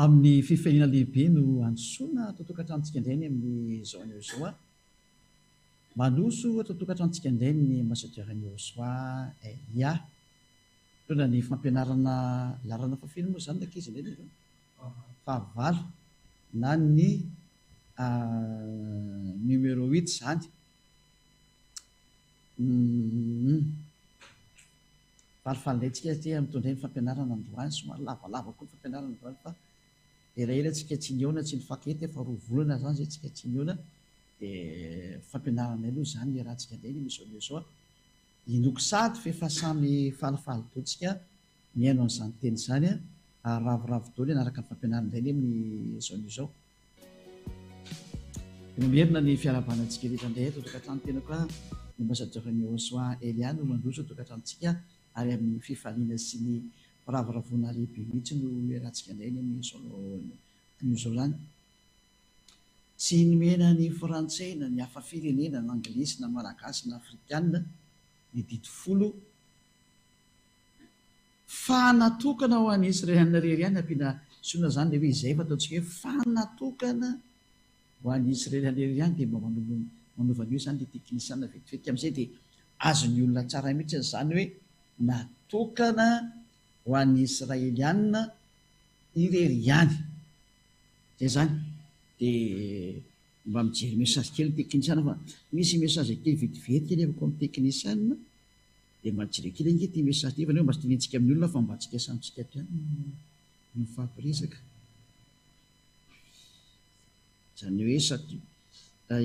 Amin'ny fifaliana lehibe no androsoana ato an-tokantranontsika indray ny amin'izao anio izao. Mandroso ato an-tokantranontsika indray ny Ambassadeur Nirosoa Elia. Mitondra ny fampianarana laharana fahafeno moa izany ny ankizy indray nareo? Fahavalo na ny numéro huit izany. Humm. Falifaly indray tsika aty mitondra ny fampianarana androany, somary lavalava koa ny fampianarana androany fa elaela tsika tsy nihaona tsy nifankahita efa roa volana zany zay tsika tsy nihaona de fampianaranay aloha zany iarahantsika indray ny maison maison inoako sady f'efa samy falifaly daholo tsika mihaino an'izany teny izany ary ravoravo daholo hanaraka ny fampianarana indray ny amin'ny zao anio izao. Dia mamerina ny fiarahabana antsika rehetra indray eto an-tokantrano tena koa ny ambassadeur Nihosoa Elia no mandroso an-tokantranontsika ary amin'ny fifaliana sy ny firavoravoana lehibe mihitsy no iarahantsika indray ny amin'izao anio izao izany. Tsy nomena ny frantsay na ny hafa firenena na anglisy na malagasy na afrikana ny didy folo Fa natokana ho an'ny Israeliana irery ihany, ampiana sorona izany ilay hoe izay fa ataontsika hoe fa natokana ho an'ny Israeliana irery ihany dia mba manova an'io izany ilay teknisiana vetivety amin'izay dia azon'ny olona tsara mihitsy izany hoe natokana ho an'ny Israeliana irery ihany. Izay izany dia mba mijery message kely ny teknisiana fa misy message kely vetivety kely avy amin'ny teknisiana. Dia mba jereo kely ange ity message ity fa neo mba tsy tenentsika amin'ny olona fa mba tsika samy tsika ato ihany no mifampiresaka. Izany hoe sati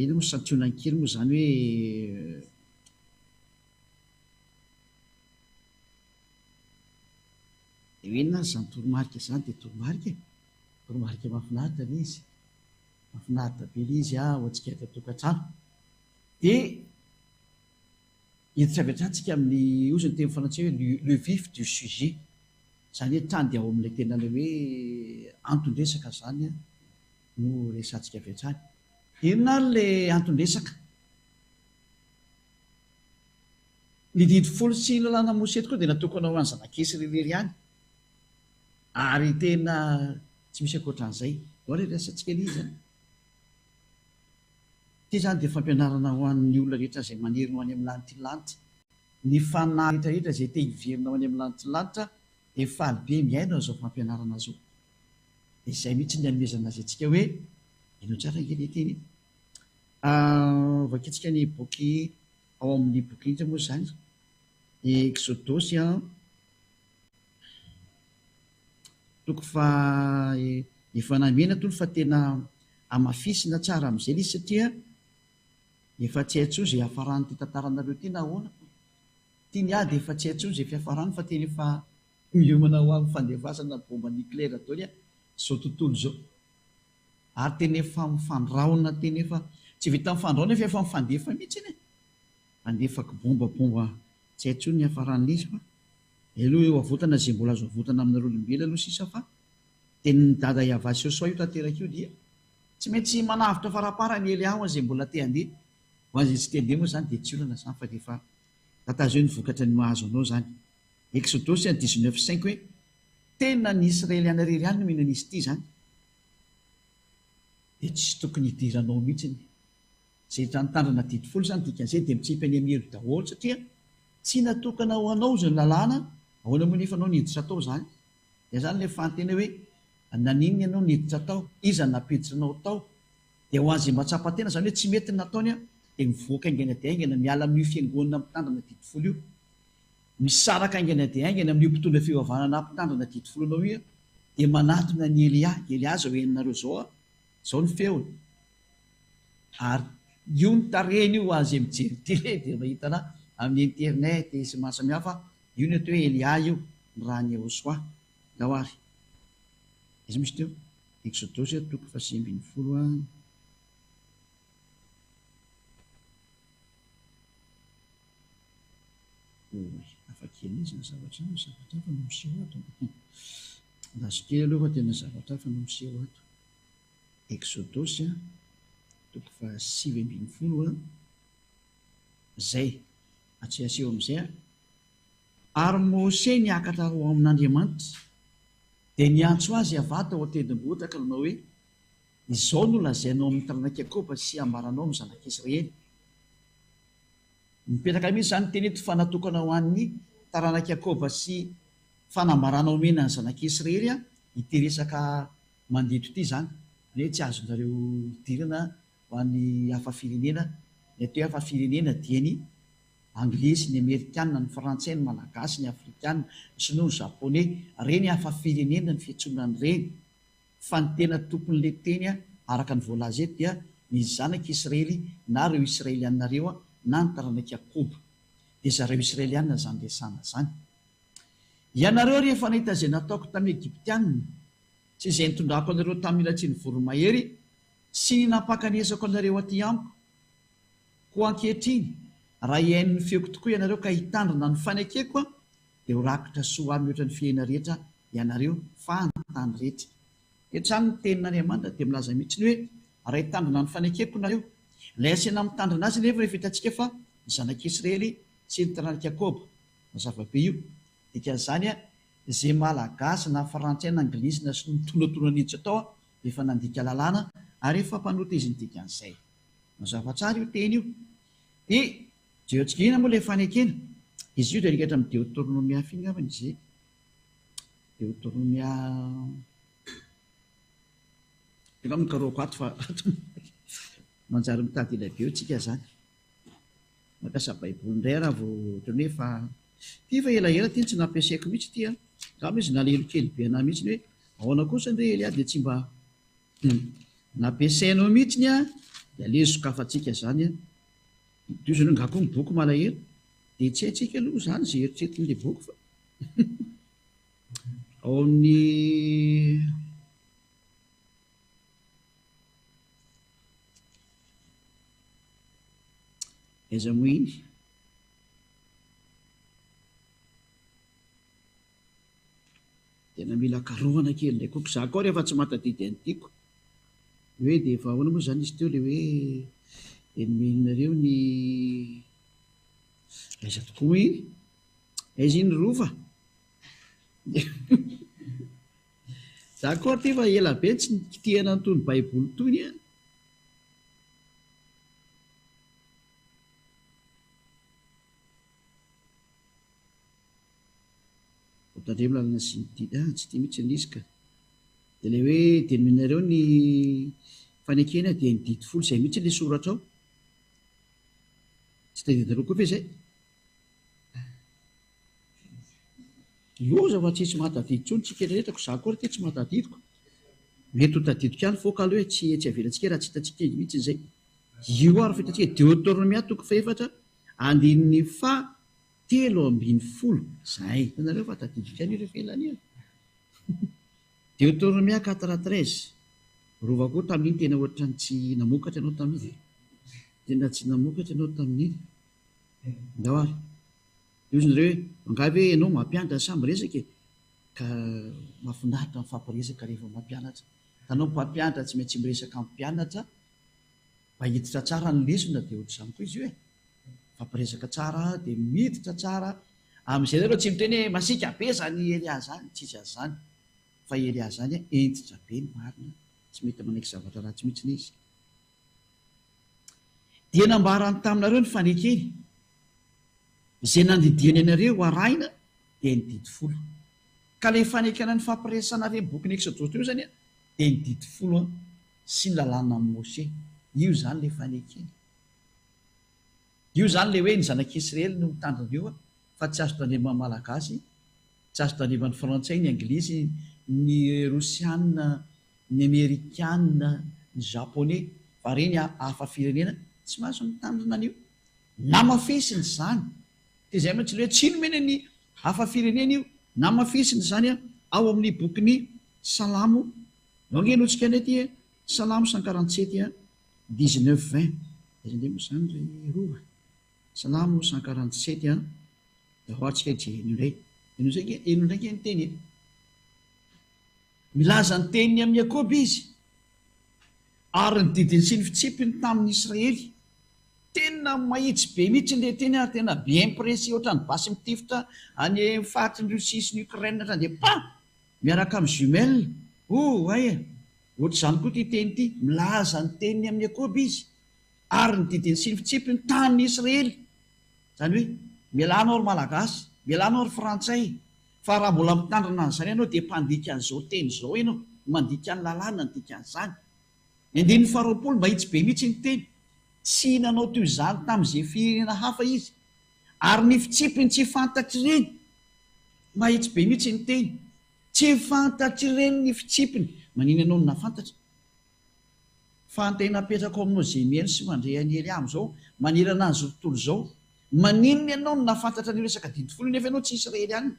inona moa santionany kely moa izany hoe dia hoe inona ary izany toromarika izany dia toromarika e! Toromarika mahafinaritra ilay izy. Mahafinaritra be ilay izy ho antsika eto an-tokantrano. Dia Hiditra avy hatrany tsika amin'ny, hozy ny teny frantsay hoe le vif du sujet. Izany hoe hatrany dia ao amin'ilay tena ilay hoe anton-dresaka izany no resahantsika avy hatrany. Inona ary ilay anton-dresaka? Ny didy folo sy ny lalàna Mosesy tokoa dia natokana ho an'ny zanak'Israely irery ihany. Ary tena tsy misy ankoatran'izay. Ahoana ilay resahantsika ilay izy an? Ity izany dia fampianarana ho an'ny olona rehetra izay maniry ny ho any amin'ny lanitry ny lanitra. Ny fanahy rehetra rehetra izay te hiverina ho any amin'ny lanitry ny lanitra dia faly be mihaino an'izao fampianarana izao. Dia izay mihitsy ny hanomezana azy antsika hoe, henoy tsara ange ilay teny e. Vakintsika ny boky ao amin'ny boky inona moa izany? Eksodosy an. Toko faha efa namena tony fa tena hamafisina tsara amin'izay ilay izy satria efa tsy hay intsony izay hiafaran'ity tantaranareo ity na ahoana fa ity ny ahy dia efa tsy hay intsony izay fiafarany fa tena efa miomana ho amin'ny fandefasana bomba nucléaire daholo izao tontolo izao ary tena efa mifandrahona tena efa tsy vitan'ny mifandrahona fa efa mifandefa mihitsy e! Mandefa kibomba bomba tsy hay intsony ny hiafaran'ilay izy fa Aloha eo avotana ze mbola azo avotana aminareo olombelona aloha sisa fa tenin'i dada Yavah sy Josoa io tanteraka io dia tsy maintsy manavotra faraparany Elia ho an'izay mbola te handeha, ho an'izay tsy te handeha moa zany dia tsy olana zany fa rehefa tatazo eo ny vokatra ny mahazo anao zany. Exodosy an 19 cinq hoe tena ny Israeliana irery ihany no mihinana izy ity zany dia tsy tokony hidiranao mihitsiny. Izay efa nitandrina didy folo izany dikan'izay dia mitsipy any amin'ny helo daholo satria tsy natokana ho anao izany lalàna, ahoana moa nefa anao niditra tao izany? Dia izany ilay fanontaniana hoe naninona ianao niditra tao? Iza no nampiditra anao tao? Dia ho an'izay mahatsapa tena izany hoe tsy mety ny nataony dia mivoaka haingana dia haingana miala amin'io fiangonana mpitandrina didy folo io. Misaraka haingana dia haingana amin'io mpitondra fivavahana mpitandrina didy folo anao io dia manatona an'i Elia, Elia izao henonareo izao, izao ny feony. Ary io ny tarehiny io ho an'izay mijery télé dia mahita anà amin'ny internet sy maro samihafa, io ny atao hoe Elia io, ny ràn'i Yehosua. Ndao ary. Aiza misy teo? Eksodosy toko fahasivy ambinifolo a. Oy, hafa kely izy ny zavatra izany, zavatra hafa no miseho ato. Andraso kely aloha fa tena zavatra hafa no miseho ato. Eksodosy toko faha 19 izay atsy aseho amin'izay a. Ary Mose niakatra ho ao amin'Andriamanitra. Dia niantso azy Yavah tao an-tendrombohitra ka nanao hoe, Izao no lazainao amin'ny taranak'i Jakoba sy ambaranao amin'ny zanak'Israely. Mipetraka mihitsy izany ny teny eto fa natokana ho an'ny taranak'i Jakoba sy fanambarana omena ny zanak'Israely ity resaka mandeto ity izany. Izany hoe tsy azonareo idirana ho an'ny hafa firenena. Ny atao hoe hafa firenena dia ny Anglisy, ny Amerikana, ny Frantsay, ny Malagasy, ny Afrikana, ny Sinoa, ny Japoney. Ireny hafa firenena ny fiantsoana an'ireny. Fa ny tena tompon'ilay teny araka ny voalaza eto dia ny zanak'i Israely na ireo Israeliana ireo na ny taranak'i Jakoba. Dia zareo Israeliana izany resahana izany. Ianareo ary efa nahita izay nataoko tamin'ny Egyptiana, sy izay nitondrako anareo tamin'ny latsian'ny voromahery, sy ny nampakanesako anareo aty amiko. Koa ankehitriny, raha hihaino ny feoko tokoa ianareo ka hitandrina ny fanekeko, dia ho rakitra soa ho ahy mihoatra ny fihena rehetra ianareo, fa ny tany rehetra. Eto izany ny tenin'Andriamanitra dia milaza mihitsy ny hoe, raha hitandrina ny fanekeko nareo. Ilay asaina mitandrina azy anefa rehefa hitantsika fa ny zanak'Israely sy ny taranak'i Jakoba. Mazava be io. Dikan'izany, izay Malagasy na Frantsay na Anglisy na Sinoa mitonatona niditra tao dia efa nandika lalàna ary efa mpanota izy ny dikan'izay. Mazava tsara io teny io. Dia jerentsika inona moa ilay fanekena? Izy io dia arikatra amin'ny Deoteronomia firy angambany izy izay? Deoteronomia Angamba no karohako ato fa ato manjary mitady ela be eo tsika zany. Mampiasa baiboly indray aho raha vao ohatran'ny hoe efa Ity efa elaela ity no tsy nampiasaiko mihitsy ity an. Angamba izy nalahelo kely be anah mihitsy hoe ahoana kosa ndry Elia dia tsy mba nampiasainao mihitsy an, dia aleo sokafantsika izany an. Toy izany hoe nga koa ny boky malahelo? Dia tsy haintsika aloha izany izay eritreretin'ilay boky fa ao amin'ny Aiza moa iny? Tena mila karohana kely indray koa. Za koa rehefa tsy mahatadidy an'ity ko. Hoe dia efa ahoana moa izany izy teo ilay hoe dia nomenareo ny aiza tokoa moa iny? Aiza iny Rova? Za koa aty efa ela be tsy nikitihana an'itony baiboly itony an. Tandremo lalana sy ny didy. Ah, tsy ity mihitsy ilay izy ka. Dia ilay hoe dia nomenareo ny fanekena dia ny didy folo, izay mihitsy ilay soratra ao. Tsy tadidinareo koa ve izay? Loza fa tsisy mahatadidy intsony tsika rehetra ko za koa ary ty tsy mahatadidiko. Mety ho tadidiko ihany foka aloha e, tsy tsy avelantsika raha tsy hitantsika izy mihitsy izay. Io ary fa hitantsika Deoteronomia toko fahefatra andininy faha 13. Zay, hitanareo fa tadidiko ihany io rehefa ela ny ela. Deoteronomia quatre 13. Rova koa tamin'iny tena ohatran'ny tsy namokatra ianao tamin'iny. Tena tsy namokatra ianao tamin'iny. Ndao ary. Dia hozy nareo hoe, angaha ve ianao mampianatra sa miresaka e? Ka mahafinaritra mifampiresaka rehefa mampianatra. Hitanao mpampianatra tsy maintsy miresaka amin'ny mpianatra mba hiditra tsara ny lesona dia ohatr'izany koa izy io e. Mifampiresaka tsara dia miditra tsara. Amin'izay nareo tsy miteny hoe masiaka be izany Elia izany, tsisy an'izany. Fa Elia izany hentitra be ny marina, tsy mety manaiky zavatra ratsy mihitsy izy. Dia nambarany taminareo ny fanekeny, izay nandidiany anareo harahina dia ny didy folo. Ka ilay fanekena nifampiresana ireny bokin'ny Eksodosy ireo izany dia ny didy folo sy ny lalànan'i Mose. Io izany ilay fanekena. Io izany ilay hoe ny zanak'Israely no mitandrina io fa tsy azo tandreman'ny Malagasy, tsy azo tandreman'ny Frantsay, ny Anglisy, ny Rosiana, ny Amerikana, ny Japoney, fa ireny hafa firenena tsy mahazo mitandrina an'io. Namafisiny izany. Dia izay mantsy ilay hoe tsy nomena ny hafa firenena io. Namafisiny izany ao amin'ny bokin'ny Salamo. Ndao ange henointsika indray ity e. Salamo 147, 19, 20. Aiza indray moa izany ry Rova? Salamo 147, dia ao tsika hijery an'io indray. Henoy indray ange ny teny e. Milaza ny teniny amin'i Jakoba izy, ary ny didiny sy ny fitsipiny tamin'i Israely. Tena mahitsy be mihitsy ilay teny ary tena bien précis ohatran'ny basy mitifitra any amin'ny faritry ny Russie sy ny Ukraine hatrany dia pa! Miaraka amin'ny jumelle. Oh, hay e! Ohatr'izany koa ity teny ity. Milaza ny teniny amin'i Jakoba izy, ary ny didiny sy ny fitsipiny tamin'i Israely. Izany hoe, mialà anao ry Malagasy, mialà anao ry Frantsay, fa raha mbola mitandrina an'izany ianao dia mpandika an'izao teny izao ianao, mandika ny lalàna ny dikan'izany. Ny andininy faharoapolo, mahitsy be mihitsy ny teny. Tsy nanao toy izany tamin'izay firenena hafa izy. Ary ny fitsipiny tsy fantatr'ireny. Mahitsy be mihitsy ny teny. Tsy fantatr'ireny ny fitsipiny. Manina ianao no nahafantatra? Fa ny tena apetrako aminao izay mihaino sy mandre an'i Elia amin'izao, manerana an'izao tontolo izao, maninona ianao no nahafantatra an'io resaka didy folo io nefa ianao tsy Israeliana?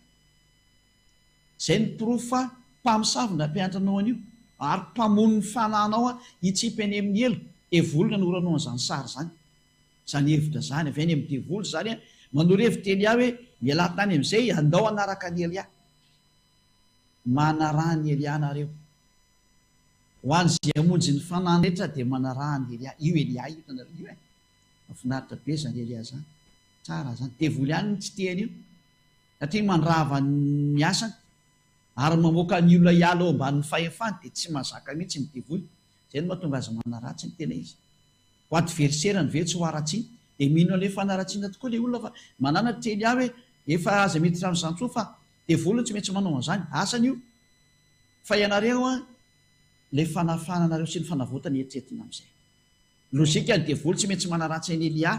Izay no porofo fa mpamosavy no nampianatra anao an'io, ary mpamono ny fanahinao hitsipy any amin'ny helo, devoly nanoranao an'izany sary izany. Izany hevitra izany, avy any amin'ny devoly izany, manoro hevitra Elia hoe, mialà tany amin'izay, andao hanaraka an'i Elia. Manaraha an'i Elia nareo. Ho an'izay hamonjy ny fanahiny rehetra dia manaraha an'i Elia. Io Elia io hitanareo io e. Mahafinaritra be izany Elia izany. Tsara izany. Devoly ihany no tsy tia an'io. Satria mandrava ny asany ary mamoaka ny olona hiala eo ambanin'ny fahefany dia tsy mahazaka mihitsy ny devoly. Izay no mahatonga azy manaratsy ny tena izy. Ho adversaire-ny ve tsy ho haratsiana? Dia mino an'ilay fanaratsiana tokoa ilay olona fa mananatra Elia hoe efa aza miditra amin'izany intsony fa devoly no tsy maintsy manao an'izany. Asany io. Fa ianareo an, ilay fanafahana anareo sy ny fanavotana eritreretina amin'izay. Logique ny devoly tsy maintsy manaratsy an'i Elia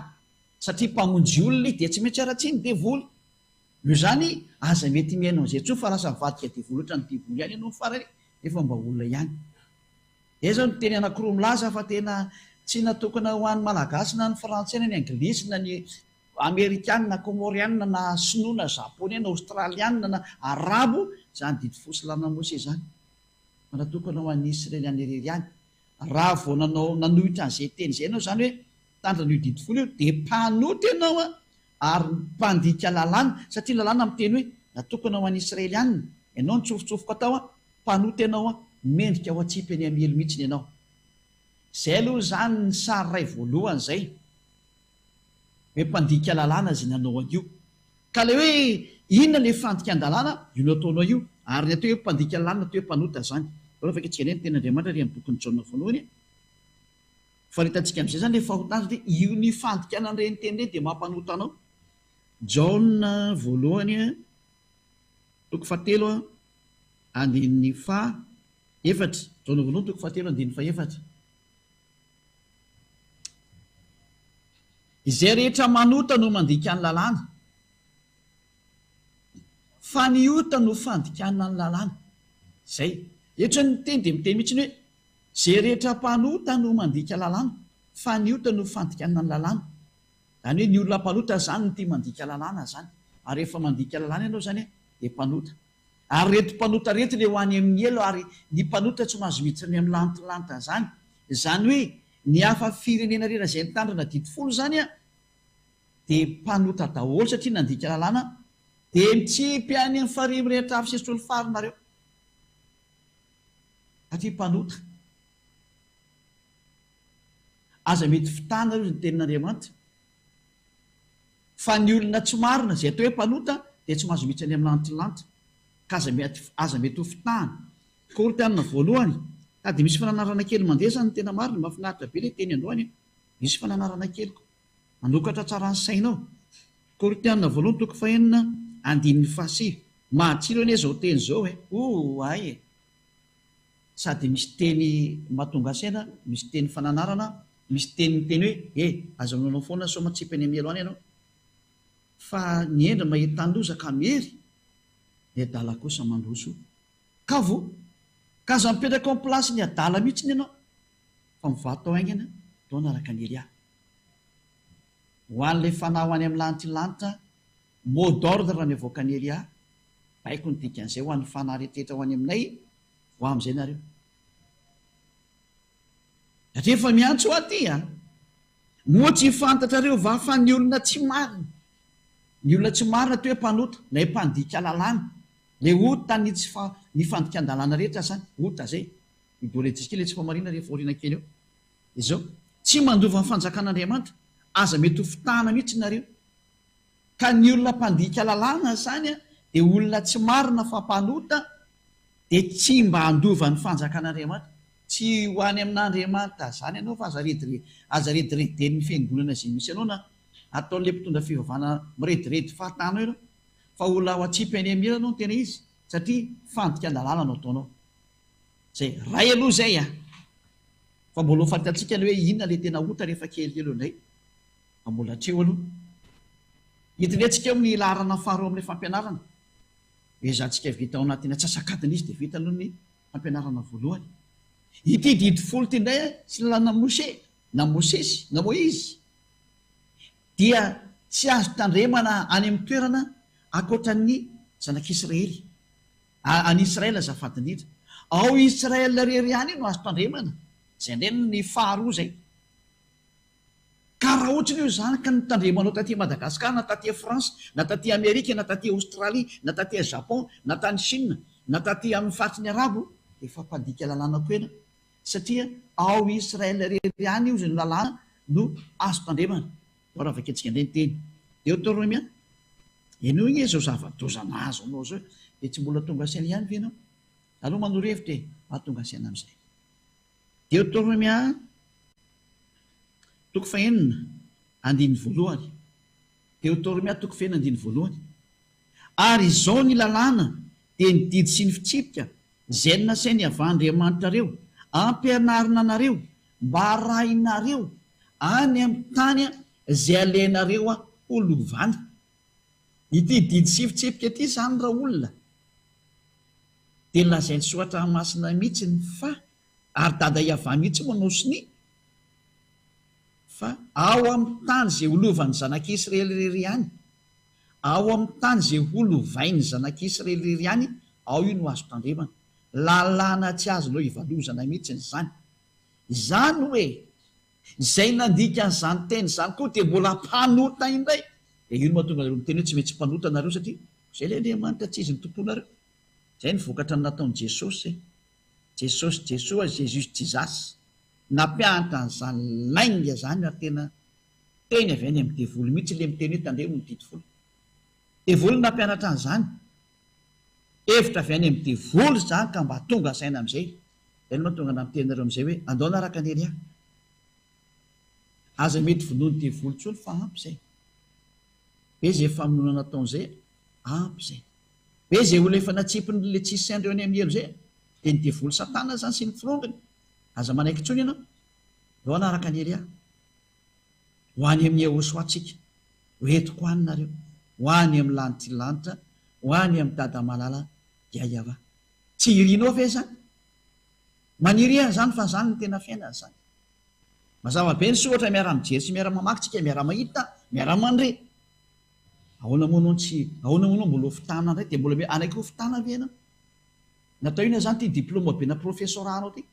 satria mpamonjy olona izy dia tsy maintsy haratsian'ny devoly. Noho izany aza mety mihaino an'izay intsony fa lasa mivadika devoly ohatran'ny devoly ihany ianao ny farany nefa mba olona ihany. Izay izao ny teny anankiroa milaza fa tena tsy natokana ho an'ny Malagasy na ny Frantsay na ny Anglisy na ny Amerikana na Komorianina na Sinoa na Japoney na Aostralianina na Arabo izany didy fo sy lalana Mose izany fa natokana ho an'ny Israeliana irery ihany. Raha vao nanao nanohitra an'izay teny izay ianao izany hoe mitandrina io didy folo io dia mpanota ianao an! ary mpandika lalàna satria ny lalàna miteny hoe natokana ho an'ny Israelianina, ianao nitsofotsofoka tao an! mpanota ianao an! mendrika ho atsipy eny amin'ny helo mihitsiny ianao. Izay aloha izany ny sary iray voalohany izay. Hoe mpandika lalàna izay nanao an'io. Ka ilay hoe inona ilay fandikan-dalàna, io nataonao io. Ary ny atao hoe mpandika lalàna atao hoe mpanota izany. Aleo vakintsika indray ny tenin'Andriamanitra ary amin'ny bokin'i Jaona voalohany. Faritantsika amin'izay izany ilay fahotana satria io ny fandikana an'ireny teny ireny dia mampanota anao. Jaona voalohany toko fahatelo andininy faha efatra. Jaona voalohany toko fahatelo andininy fahefatra. Izay rehetra manota no mandika ny lalàna, fa ny ota no fandikana ny lalàna. Izay. Eto izany ny teny dia miteny mihitsy ny hoe, izay rehetra mpanota no mandika lalàna, fa ny ota no fandikana ny lalàna. Izany hoe ny olona mpanota izany no tia mandika lalàna izany. Ary rehefa mandika lalàna ianao izany dia mpanota. Ary ireto mpanota ireto ilay ho any amin'ny helo ary ny mpanota tsy mahazo miditra any amin'ny lantilanta izany. Izany hoe ny hafa firenena rehetra izay nitandrina didy folo izany dia mpanota daholo satria nandika lalàna dia mitsipy any amin'ny farihy mirehitra afo sy solifara nareo satria mpanota. Aza mety fitana hoy ny tenin'Andriamanitra. Fa ny olona tsy marina, izay atao hoe mpanota, dia tsy mahazo mihitsy any amin'ny lantilanty, ka aza mety aza mety ho fitahana. Korintiana voalohany, Sady misy fananarana kely mandeha izany ny tena marina, mahafinaritra be ilay teny androany an! Misy fananarana kely koa. Manokatra tsara ny sainao. Korintiana voalohany toko fahenina andininy fahasivy. Mahatsiro anie izao teny izao e! Oay e! Sady misy teny mahatonga saina, misy teny fananarana, misy teny miteny hoe, eh, aza manaonao foana sao matsipy any amin'ny helo any ianao. Fa ny hendry mahita ny loza ka miery, ny adala kosa mandroso ka voa. Ka aza mipetraka ao amin'ny place-n'ny adala mihitsy ianao, fa mivaha tao haingana, taona araka an'i Elia. Ho an'ilay fanahy ho any amin'ny lanitry mot d'ordre ny avoakan'i Elia, baiko ny dikan'izay ho an'ny fanahy rehetra ho any aminay, Ho amin'izay nareo. Rehefa miantso aho aty an! Moa tsy fantatrareo va fa ny olona tsy marina, ny olona tsy marina toy hoe mpanota, ilay mpandika lalàna, ilay ota ny tsy fa, ny fandikan-dalàna rehetra zany, ota zay, i Doledisky ilay tsy fahamarinana rehefa aoriana kely eo. Izao, tsy mandova ny fanjakan'Andriamanitra, aza mety ho fitahana mihitsy nareo. Ka ny olona mpandika lalàna zany an, dia olona tsy marina fa mpanota. Dia tsy mba handova ny fanjakan'Andriamanitra. Tsy ho any amin'Andriamanitra izany ianao fa aza redire, aza redireden'ny fiangonana izay misy anao na ataon'ilay mpitondra fivavahana mirediredy fahatany eo ianao. Fa olona ao atsipy any amin'ny ela ianao no tena izy satria fandikan-dalàna no ataonao. Izay ray aloha izay an! Fa mbola ho fantatsika ny hoe inona ilay tena ota rehefa kelikely eo indray. Fa mbola hatreo aloha. Hidinetsika eo amin'ny laharana faharoa amin'ilay fampianarana. Ezahantsika vita ao anatin'ny atsasak'adiny izy dia vita aloha ny fampianarana voalohany. Ity didy folo ity indray sy lalàna Moshe na Mosesy na Moizy dia tsy azo tandremana any amin'ny toerana ankoatran'ny zanak'Israely. Any Israel azafady indrindra. Ao Israel irery ihany io no azo tandremana. Izay indray ny faharoa izay. Ka raha otriny io izany ka notandremanao taty Madagascar na taty France na taty Amerika na taty Australie na taty Japon na tany Chine na taty amin'ny faritry ny Arabo dia efa mpandika lalàna koa ianao satria ao Israel irery ihany io ny lalàna no azo tandremana. Ndao raha vakintsika indray ny teny Deoteronomia. Henoy anie izao zava-doza nahazo anao izao dia tsy mbola tonga saina ihany ve ianao? Aleo manoro hevitra e, mba tonga saina amin'izay. Deoteronomia toko fahenina andininy voalohany. Deoteronomia toko fahenina andininy voalohany. Ary izao ny lalàna dia ny didy sy ny fitsipika izay nasain'i Yavah Andriamanitrareo ampianarina anareo mba harahinareo any amin'ny tany izay alehanareo ho lovana. Ity didy sy fitsipika ity izany raolona dia lazain'ny soratra masina mihitsy ny fa ary dada Yavah mihitsy manao sonia fa ao amin'ny tany izay ho lovan'ny zanak'Israely irery ihany, ao amin'ny tany izay ho lovain'ny zanak'Israely irery ihany, ao io no azo tandremana. Lalàna tsy azonao ivalozana mihitsy izany. Izany hoe izay nandika an'izany teny izany koa dia mbola mpanota indray. Dia io no mahatonga anareo miteny hoe tsy maintsy mpanota nareo satria izay ilay Andriamanitra tsy izy no tomponareo. Izay no vokatra ny nataon'i Jesosy e. Jesosy Jesoa Jesus Jesus nampianatra an'izany lainga izany ary tena teny avy any amin'ny devoly mihitsy ilay miteny hoe tandremo ny didy folo. Devoly no nampianatra an'izany. Hevitra avy any amin'ny devoly izany ka mba tonga saina amin'izay. Izay no mahatonga anah miteny anareo amin'izay hoe andao hanaraka an'i Elia. Aza mety vonoin'ny devoly intsony fa ampy izay. Be izay famonoana nataony izay, ampy izay. Be izay olona efa natsipiny le tsisy sain-dreo any amin'ny helo izay. Dia ny devoly satana izany sy ny firongony. Aza manaiky intsony ianao. Ndao hanaraka an'i Elia. Ho any amin'i Yehosua tsika. Ho entiko any nareo. Ho any amin'ny lanitry lanitra. Ho any amin'i Dada malala Yayava. Tsy irinao ve izany? Maniria an'izany fa izany no tena fiainana izany. Mazava be ny soratra miara-mijery sy miara-mamaky tsika, miara-mahita, miara-mandre. Ahoana moa anao tsy, ahoana moa anao mbola ho fitana indray? Dia mbola hanaiky ho fitana ve ianao? Natao inona izany ity diplôme be-na professorat anao ity?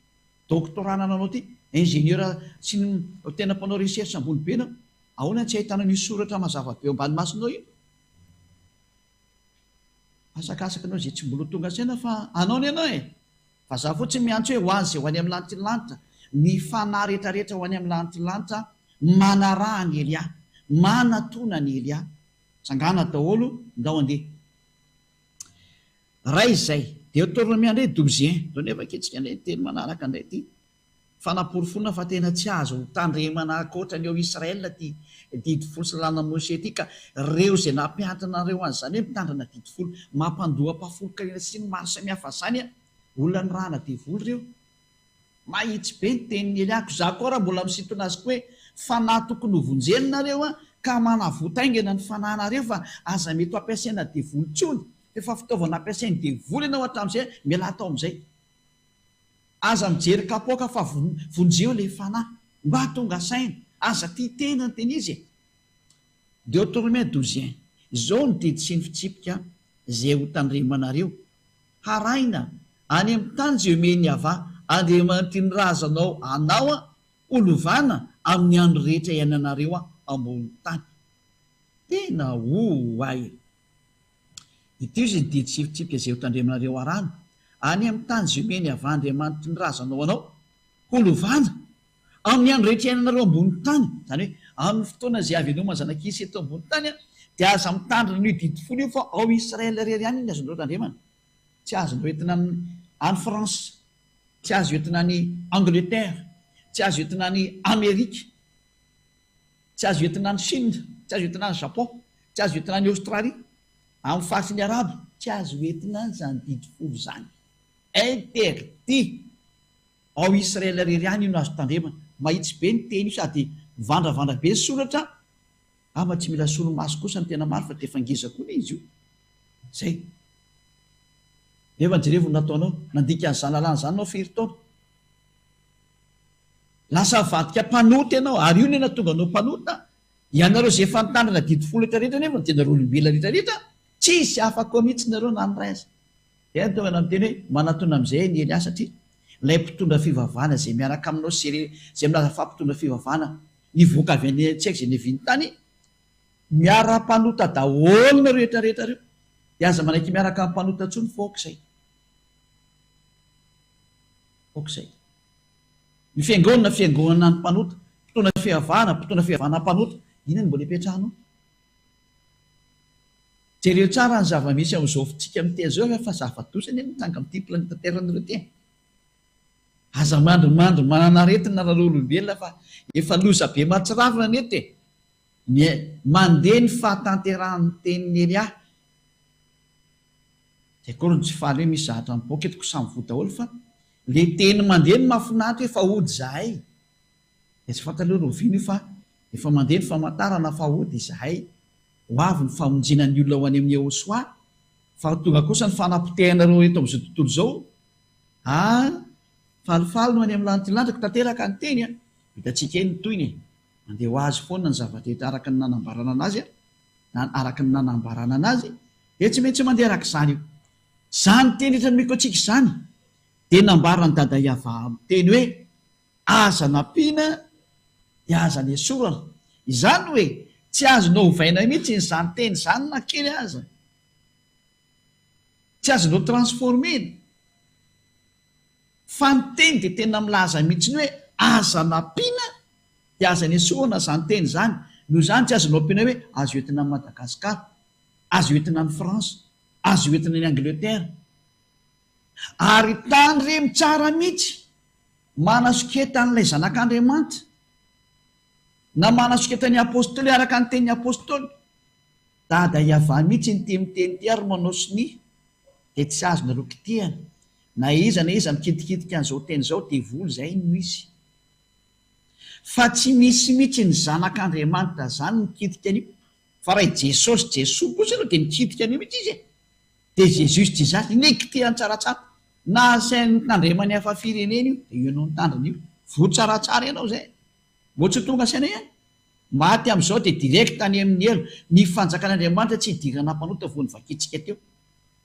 Doctorat anananao ity? Ingénieur sy ny tena mpanao recherche ambony be ianao? Ahoana no tsy ahitana an'io soratra mazava be eo ambany masonao io? Asakasaka anao izay tsy mbola ho tonga saina fa anao ny anao e! Fa za fotsiny miantso hoe ho azy izay ho any amin'ny lanitry ny lanitra, ny fanahy rehetra rehetra ho any amin'ny lanitry ny lanitra, manaraha an'i Elia, manatona an'i Elia. Tsangana daholo, ndao andeha. Ray izay. Deuteronomia indray douze un. Ndao nefa akitsika indray ny teny manaraka indray ity. Fanaporofoana fa tena tsy azo tandremana ankoatra ny ao Israel ity didy folo sy lalàna Moshe ity ka reo izay nampianatra anareo an'izany hoe mitandrina didy folo mampandoa ampahafolon-karena sy ny maro samihafa izany an! olona nirahana devoly reo. Mahitsy be ny tenin'i Elia ko za koa raha mbola misintona azy koa hoe fanahy tokony ho vonjena nareo an ka manavota haingana ny fanahinareo fa aza mety ho ampiasaina devoly intsony fa efa fitaovana ampiasain'ny devoly ianao hatramin'izay mialà tao amin'izay. Aza mijery kapoaka fa vonjeo le fanahy. Mba tonga saina. Aza tia tena ny tena izy e. Deuteronomie 12 un. Izao no didy sy ny fitsipika izay ho tandremanareo, harahina any amin'ny tany izay omen'i Yavah Andriamanitry ny razanao anao ho lovana amin'ny andro rehetra iainanareo ambony tany. Tena oay e. Ity izy ny didy sy fitsipika izay hotandremanareo arahina, any amin'ny tany izay omeny avy Andriamanitry ny razanao anao, ho lovana, amin'ny andro rehetra iainanareo ambonin'ny tany, izany hoe, amin'ny fotoana izay haveloman'ny zanak'Isy eto ambonin'ny tany, dia aza mitandrina an'io didy folo io fa ao Israel irery ihany iny azonareo tandremana. Tsy azonao entina amin'ny. any France, tsy azo entina any Angleterre, tsy azo entina any Amerika, tsy azo entina any Chine, tsy azo entina any Japon, tsy azo entina any Australie, amin'ny faritry ny Arabo, tsy azo entina any izany didy folo izany. Interdit! Ao Israel irery ihany io no azo tandremana. Mahitsy be ny teny io sady mivandravandra be ny soratra, angamba tsy mila solomaso kosa ny tena marina fa dia efa ngeza koa anie izy io. Zay. Nefa jerevo ny nataonao, nandika an'izany lalàna izany ianao firy taona. Lasa nivadika mpanota ianao, ary io no nahatonga anao mpanota. Ianareo izay efa nitandrina didy folo rehetra rehetra nefa dia nareo olombelona rehetra rehetra, tsisy afaka ao mihitsy nareo na ny ray aza. Dia tonga nanao teny hoe, Manatona amin'izay anie Elia, satria ilay mpitondra fivavahana izay miaraka aminao sy izay milaza fa mpitondra fivavahana nivoaka avy any tsy haiko izay niaviany tany, miara-mpanota daholo nareo rehetra rehetra reo, dia aza manaiky miaraka amin'ny mpanota intsony fa aoka izay. Aoka izay. Ny fiangonana, fiangonana ny mpanota, mpitondra fivavahana, mpitondra fivavahana mpanota, inona no mbola ipetrahanao? Jereo tsara ny zava-misy amin'izao fitsika miteny izao fa zava-doza anie mitranga amin'ity planeta Terre nareo ity e! Aza mandrimandry manana aretina nareo olombelona fa efa loza be mahatsiravina anie eto e! Ny mandeha ny fahatanterahan'ny tenin'i Elia. Zay koa no tsy faly hoe misy zavatra mipoaka eto ko samy voa daholo fa le teny mandeha no mahafinaritra hoe fa hody zahay. Dia tsy fantatra aloha rahoviana io fa efa mandeha ny famantarana fa hody izahay. Ho avy ny famonjena ny olona ho any amin'i Yehosua, fa ho tonga kosa ny fanapotehana ireo eto amin'izao tontolo izao. Ah, falifaly no any amin'ny lanitra lanitra, ko tanteraka ny teny a! Hitantsika eny ny tohiny e! Mandeha ho azy foana ny zava-drehetra araka ny nanambarana anazy a, na araka ny nanambarana anazy, dia tsy maintsy mandeha araka izany io. Izany teny rehetra nomeko antsika izany, dia nambaran'i Dada Yavah miteny hoe, Aza nampiana dia aza nesorana. Izany hoe tsy azonao ovaina mihitsy izany teny izany na kely aza. Tsy azonao transformer-na. Fa ny teny dia tena milaza mihitsy ny hoe aza nampiana dia aza nesorana izany teny izany. Noho izany tsy azonao ampiana hoe azo entina any Madagascar, azo entina any France, azo entina any Angleterre. Ary tandremo tsara mihitsy Manasoketa an'ilay Zanak'Andriamanitra, na manasoketa ny Apostoly araka ny tenin'ny Apostoly. Dada Yavah mihitsy ity miteny ity ary manao sonia, dia tsy azonareo kitihana. Na iza na iza mikitikitika an'izao teny izao, devoly izay no izy. Fa tsy misy mihitsy ny Zanak'Andriamanitra izany mikitika an'io. Fa raha i Jesosy, Jesoa, kosa aloha dia mikitika an'io mihitsy izy e. Dia Jesus Jesus iny kitihany tsaratsara. Na asainy notandremany hafa firenena io dia io enao nitandrina io. Voa tsaratsara enao zay. Mbô tsy ho tonga saina ihany. Maty amizao dia direct any amin'ny helo. Ny fanjakan'Andriamanitra tsy hidirana mpanota vao novakintsika teo.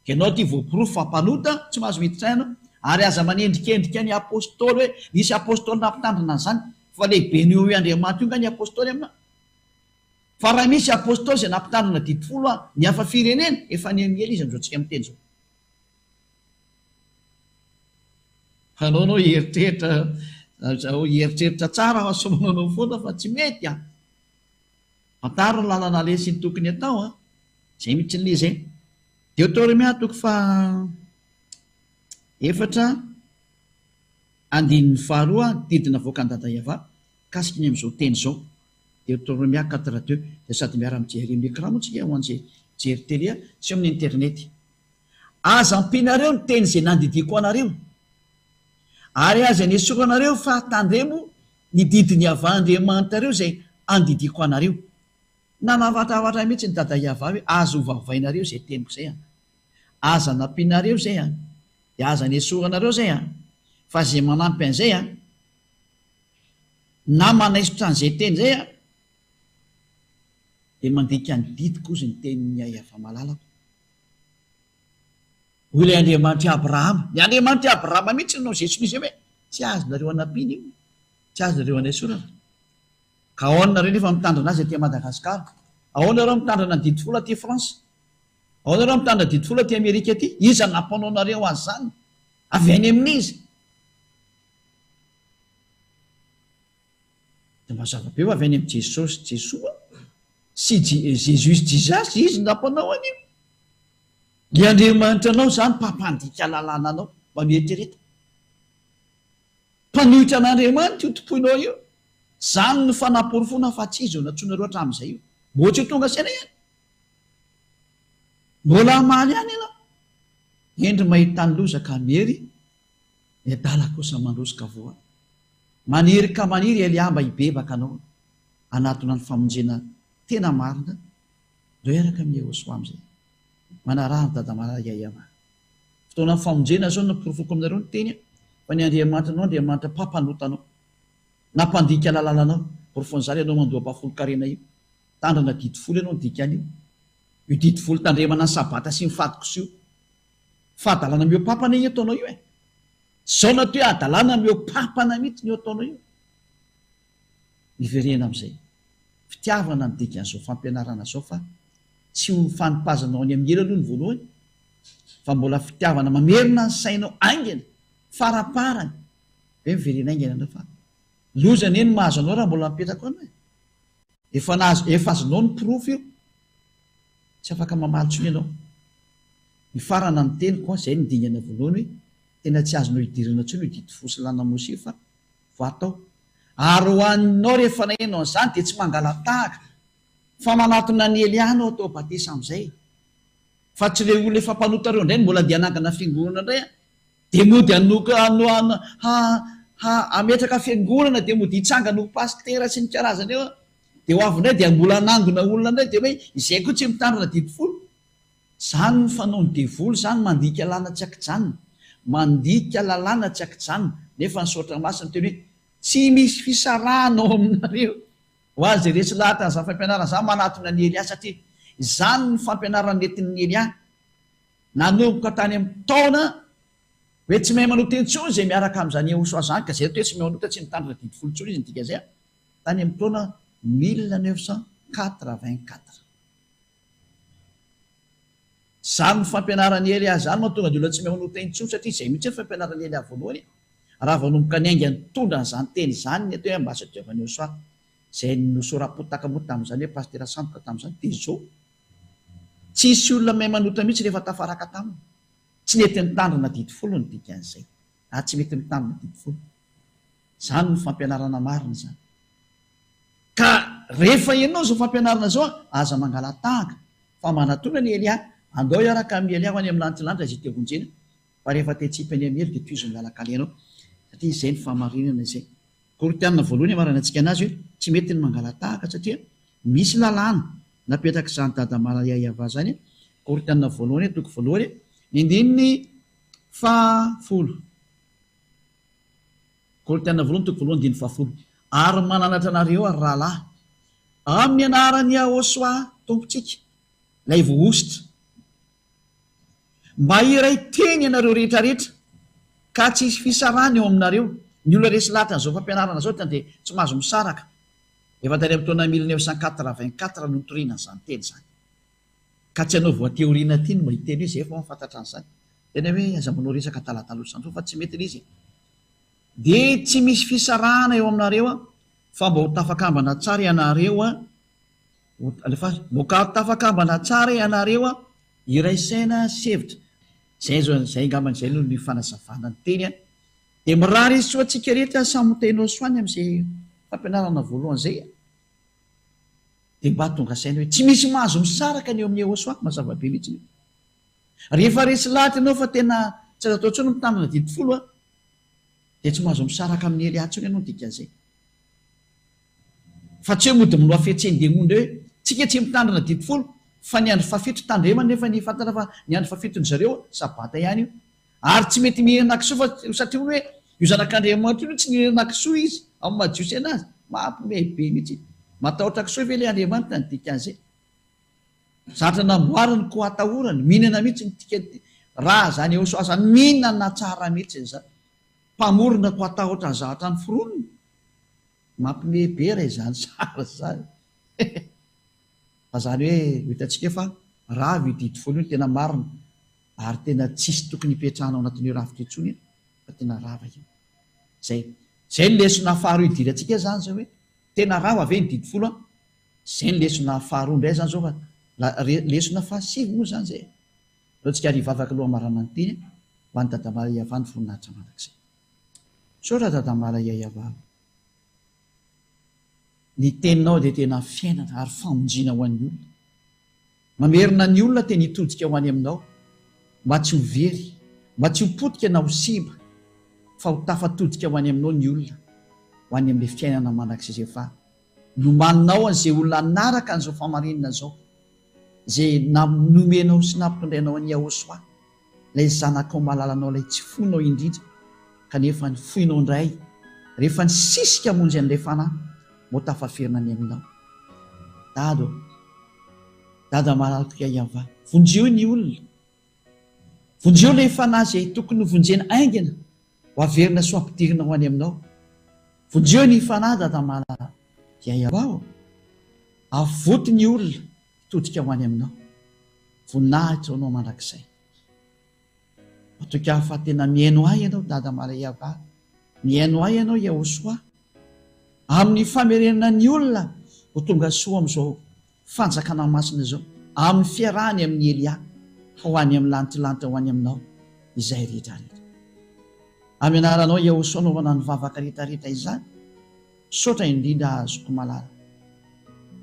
Enao ty voaporofo fa mpanota tsy mahazo miditra any anao. Ary aza manendrikendrika ny apostoly hoe nisy apostoly nampitandrina an'izany. Fa lehibe noho io Andriamanitra io nga ny apostoly aminao? Fa raha misy Apostoly izay nampitandrina didy folo an ny hafa firenena, efa niha-miely izy amin'izao tsika miteny izao. Anao anao hieritreritra zao hieritreritra tsara fa sao manaonao foana fa tsy mety an! Fantaro ny lalana aleha sy ny tokony atao an! Zay mihitsy ny izy e! Deotoromia toko faha efatra andininy faharoa didy navoakan'i Dada Yavah mikasika ny amin'izao teny izao. Deuteronomia quatre deux, dia sady miara-mijery amin'ny écran moa tsika ho an'izay mijery télé sy amin'ny internet. Aza ampianareo ny teny izay nandidiako anareo, ary aza nesoranareo fa tandremo ny didin'i Yavah Andriamanitrareo izay andidiako anareo. Nanavatravatra mihitsy ny dada Yavah hoe aza ovavainareo izay teniko izay an! Aza nampianareo izay an! Dia aza nesoranareo izay an! Fa izay manampy an'izay an! Na manaisotra an'izay teny izay aho, dia mandika ny didiko hozy ny tenin'i Yahvah malalako. Hoy ilay Andriamanitr'i Abrahama, ny Andriamanitr'i Abrahama mihitsy no nanao izay hoe, tsy azonareo anampiana io, tsy azonareo anaisorana. Ka ahoana nareo nefa mitandrina azy aty Madagascar? Ahoana nareo mitandrina ny didy folo aty France? Ahoana nareo mitandrina didy folo aty Amerika aty? Iza nampanao anareo an'izany? Avy any amin'iza? Dia mazava be fa avy any amin'i Jesosy Jesoa sy Jesus Jesus izy no nampanao an'io. Ny Andriamanitra anao izany mpampandika lalàna anao. Mba mieritrereta. Mpanohitra an'Andriamanitra io tompoinao io. Izany no fanaporofoana fa tsy izy io nantsoinareo hatramin'izay io. Mbô tsy ho tonga saina ihany. Mbola hamaly ihany ianao. Hendry mahita ny loza ka miery, ny adala kosa mandroso ka voa. Maniry ka maniry Elia mba hibebaka anao hanatona ny famonjena tena marina, ndao hiaraka amin'i Yehosua amin'izay. Manaraha an'i Dada Mara Yayama. Fotoanan'ny famonjena izao no porofoko aminareo ny teny fa ny Andriamanitra anao Andriamanitra mpampanota anao na mpandika lalàna anao. Porofon'izany ianao mandoa ampahafolon-karena io. Tandrana didy folo ianao ny dikan'io. Io didy folo tandremana ny sabata sy ny faty-kisoa io. Fahadalana mihoa-pampana io ataonao io e. Zao no atao hoe hadalana mihoa-pampana mihitsy ny io ataonao io. Miverena amin'izay. Fitiavana ny dikan'izao fampianarana izao fa tsy ho fanipazana ao any amin'ny helo aloha ny voalohany fa mbola fitiavana mamerina ny sainao haingana, faraparany, hoe miverena haingana ianao fa loza anie ny mahazo anao raha mbola mipetraka ao ianao e. Efa nahazo, efa azonao ny porofo io. Tsy afaka mamaly intsony ianao. Mifarana ny teniko an, izay ny dingana voalohany hoe tena tsy azonao idirana intsony io didy fo sy lalana Mosesy io fa voatao. Ary ho anao rehefa naheno an'izany dia tsy mangala-tahaka fa manatona an'i Elia anao atao batisa amin'izay. Fa tsy ireo olona efa mpanota ireo indray no mbola andeha hanangana fiangonana indray an! Dia mody hanoka ha ha hametraka fiangonana dia mody hitsangana ho pasitera sy ny karazany eo an! Dia ho avy indray dia mbola hanangona olona indray dia hoe izay koa tsy mitandrina didy folo. Izany no fanaon'ny devoly izany mandika lalana tsy ankijanona. Mandika lalàna tsy ankijanona. Nefa ny soratra masina miteny hoe tsy misy fisarahana ao aminareo. Ho azy izay resy lahatra an'izany fampianarana izany manatona an'i Elia satria izany no fampianarana nentin'i Elia nanomboka tany amin'ny taona hoe tsy mahay manota intsony izay miaraka amin'izany Yehosua izany ka izay atao hoe tsy mahay manota tsy mitandrina didy folo intsony izy ny dikan'izay an tany amin'ny taona 1984. Izany fampianaran'i Elia izany mahatonga ny olona tsy mahay manota intsony satria izay mihitsy ny fampianaran'i Elia voalohany raha vao nanomboka niainga nitondra an'izany teny izany ny atao hoe ambasadiovan'i Yehosua izay nosoram-potaka moa tamin'izany hoe pasitera sandoka tamin'izany dia izao tsisy olona mahay manota mihitsy rehefa tafaraka taminy tsy nety nitandrina didy folo ny dikan'izay ary tsy mety mitandrina didy folo izany no fampianarana marina izany Ka rehefa henonao izao fampianarana izao, aza mangala-tahaka, fa manatona an'i Elia, andao hiaraka amin'i Elia ho any amin'ny lanitra lanitra izay te vonjena, fa rehefa te hitsipy any amin'ny helo dia tohizo ny lalan-kalehanao, satria izay ny fahamarinana izay. Korintiana voalohany amaranantsika anazy hoe tsy mety ny mangala-tahaka satria misy lalàna napetrak'izany dada Malaiaiava izany, Korintiana voalohany toko voalohany ny andininy faha folo. Korintiana voalohany toko voalohany andininy fahafolo, Ary mananatra anareo aho, ry rahalahy, amin'ny anaran'i Yahoshuah Tompontsika, ilay voahosotra, mba hiray teny ianareo rehetra rehetra, ka tsy hisy fisarahana eo aminareo. Ny olona resy lahatra an'izao fampianarana izao dia tsy mahazo misaraka. Efa tany amin'ny taona 1984 no nitoriana an'izany teny izany. Ka tsy ianao vao aty aoriana aty no mba hiteny hoe izay vao mahafantatra an'izany. Tena hoe aza manao resaka adaladala ohatr'izany foana fa tsy mety ilay izy e. Dia tsy misy fisarahana eo aminareo an, fa mba ho tafakambana tsara ianareo an, alefaso, mba ho tafakambana tsara ianareo an, hiray saina sy hevitra. Izay izao, izay angambany izay no ny fanazavana ny teny an. Dia mirary soa antsika rehetra samy ho tahinao soa any amin'izay fampianarana voalohany izay an. Dia mba tonga saina hoe tsy misy mahazo misaraka ny eo amin'ny Yehosua, mazava be mihitsy io. Rehefa resy lahatra ianao fa tena tsy azo atao intsony ny mitandrina didy folo an, dia tsy mahazo misaraka amin'i Elia intsony ianao ny dikan'izay. Fa tsy hoe mody minoa fihetseham-demony indray hoe tsika tsy mitandrina didy folo fa ny andro fahafito tandremana nefa ny fantatra fa ny andro fahafiton-dry zareo sabata ihany io. Ary tsy mety mihinana kisoa fa satria hono hoe io zanak'Andriamanitra io tsy nihinana kisoa izy amin'ny maha jiosy anazy. Mampiomehy be mihitsy. Matahotra kisoa ve ilay Andriamanitra ny dikan'izay? Zatra namboariny koa atahorany, mihinana mihitsy ny dikany raha zany Yehosua zany mihinana tsara mihitsy zany. Mpamorona koa atahotra ny zavatra noforoniny. Mampiomehy be raha izany sary izany. Fa zany hoe ho hitantsika eo fa rava io didy folo io ny tena marina ary tena tsisy tokony hipetrahana ao anatin'io rafitra io intsony fa tena rava io. Zay. Zay ny lesona faharoa idirantsika zany zao hoe tena rava ve ny didy folo an? Zay ny lesona faharoa indray zany zao fa lesona fahasivy moa zany zay e. Aleo tsika ary hivavaka aloha hamarana ny teny. Ho an'i Dadamala Iavah ny voninahitra mandrakizay. Misaotra Dadamala Iavah. Ny teninao dia tena fiainana ary famonjena ho an'ny olona. Mamerina ny olona teny hitodika ho any aminao, mba tsy ho very, mba tsy ho potika na ho simba, fa ho tafatodika ho any aminao ny olona, ho any amin'ilay fiainana mandrakizay izay efa nomaninao an'izay olona hanaraka an'izao fahamarinana izao, izay nomenao sy nampitondrainao an'i Yahoshuah. Ilay zanakao malalanao ilay tsy foinao indrindra kanefa ny foinao indray rehefa nisisika hamonjy an'ilay fanahy vao tafaverina any aminao. Dada ô! Dada malalako Yavah, vonjeo ny olona, vonjeo ilay fanahy izay tokony ho vonjena haingana ho averina sy ho ampidirina ho any aminao. Vonjeo ny fanahy Dada malala Yavah ô! Avoty ny olona hitodika ho any aminao. Voninahitra ho anao mandrakizay. Matoky aho fa tena mihaino ahy ianao Dada Malayava, mihaino ahy ianao Yahoshuah, amin'ny famerenana ny olona ho tonga soa amin'izao fanjakana masina izao, amin'ny fiarahany amin'i Elia ho any amin'ny lantilanty ho any aminao izay rehetra rehetra. Amin'ny anaranao Yahoshuah anaovana ny vavaka rehetra rehetra izany. Misaotra indrindra zoky malala.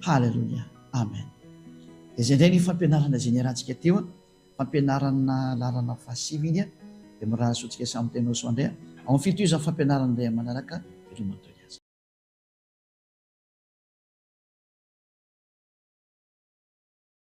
Haleloia. Amen. Dia izay indray ny fampianarana izay niarahantsika teo an. Fampianarana laharana fahasivy iny an. Dia mirary soa antsika samy tena ho soa indray an. Ao amin'ny fitohizan'ny fampianarana indray amin'ny manaraka. Veloma toy.